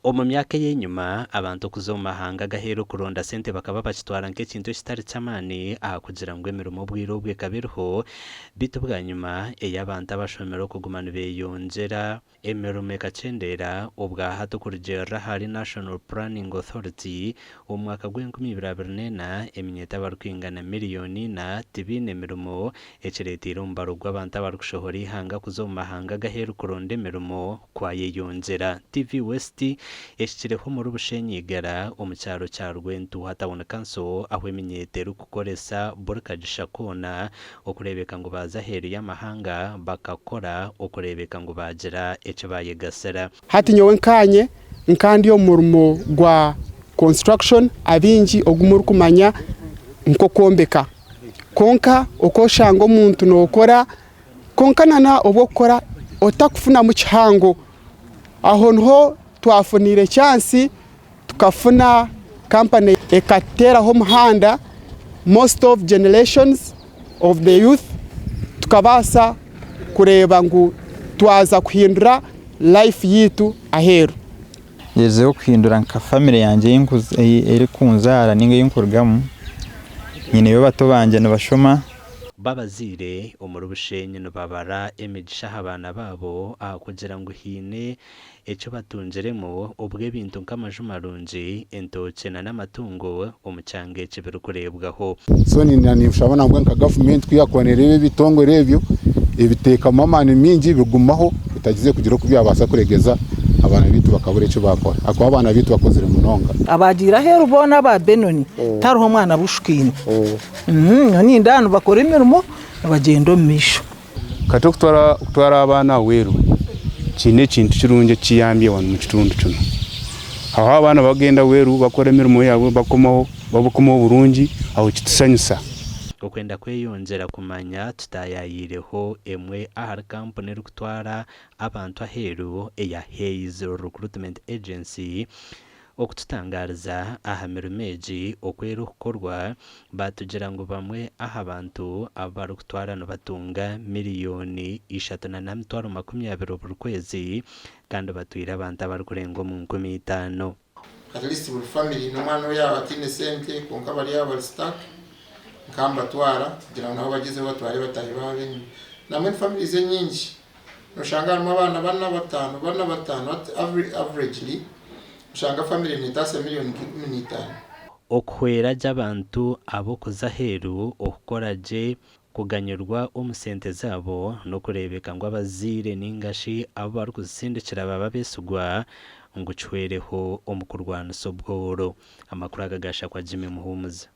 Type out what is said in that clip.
Omu myaka ey'enyima, abantu okuza omu mahanga ag'aheeru kuronda sente bakaba bakitwara nk'ekintu ekitari ky'amaani ahakugira ngu emirimo obwire obwo ekaba eriho, beitu bwanyima ey'abantu abashomire okuguma nibeyongyera, emirimo ekakyendeera obwahati okurugiirira ahari National Planning Authority, omu mwaka gw'enkumi ibiri abiri n'ena eminyeeto abarikwingana miriyoni ina tibaine mirimo Ekireeteire omubaro gw'abantu abarikushohora eihanga kuza omu mahanga ag'aheeru kuronda emirimo kwayeyongyera. TV West ehikireho omuri Bushenyi Igara omu kyaro kya Rwentuha Town Council ahu eminyeeto erikukoresa buri kagisha koona okureebeka ngu baaza aheeru y'amahanga bakakora okureebeka ngu baagira eki baayegasira. Hati nyowe nkaanye nka ndi omu murimo gwa construction abaingi ogu murikumanya nk'okwombeka. Kwonka oku oshanga omuntu nookora kwonka na obu orikukora otakufunamu kihango. Aho niho twafuniire chance tukafuna kampani ekatuteeraho omuhanda most of generations of the youth tukabaasa kureeba ngu twaza kuhindura life yaitu aheeru. Ngyezeho kuhindura nka famire yangye erikunzaara ninga ei nkurugamu, nyineyo bato bangye nibashoma. Bo abazaire omuri Bushenyi nibabara emigisha aha baana baabo ahakugira ngu haine eki batungiremu obwo ebintu nk'amaju marungi, entookye na n'amatungo omu kyanga eki birikureebwaho. So ninshaba nangwa nka gavumenti ku yaakuba neereeba ebitongore ebyo ebiteekamu amaani maingi bigumaho bitagize kugira oku byabaasa kuregeza abaana baitu bakabura eki baakora ahakuba abaana baitu bakozire munonga. Abaagiire aheeru boona aba Benoni, tihariho mwana bushukaine. Nyowe nindeeba nibakora emirimo nibagyenda omu maisho. Kati okutwara abaana aheeru kiine ekintu kirungi eki kiyambire wanu omu kitundu kinu. Aho abaana bagenda aheeru bakora emirimo yaabo bakomaho bakomaho burungi aho kitusanyusa. Okwenda kweyongyera kumanya tutaayayiireho emwe ahari kampuni erikutwara abantu aheeru eya Hays Recruitment Agency Okututangaariza aha mirimo egi oku erikukorwa, baatugira ngu bamwe aha bantu abu barikutwara nibatunga miriyoni ishatu na n'emitwaro 20 buri kwezi kandi batwire abantu abarikurenga omu 5000. At least buri family n'omwana ou yaaba ataine sente kwonka bari aho bari stuck nkambatwara kugira ngu nabo bagyezeho batware bataahi baabo enyima. Nambwenu families enyingi Noshanga harimu abaana bana batano bana batano hati averagely oshanga family netaasa million nka 15. Okuhwera gye abantu ab'okuza aheeru okukora gye, kuganyirwa omu sente zaabo n'okureebeka ngu abazaire nainga shi abu barikuzisindikira baaba abeesigwa ngu kihwereho omu kurwanisa obworo. Amakuru aga gaashakwa Jimmy Muhumuza.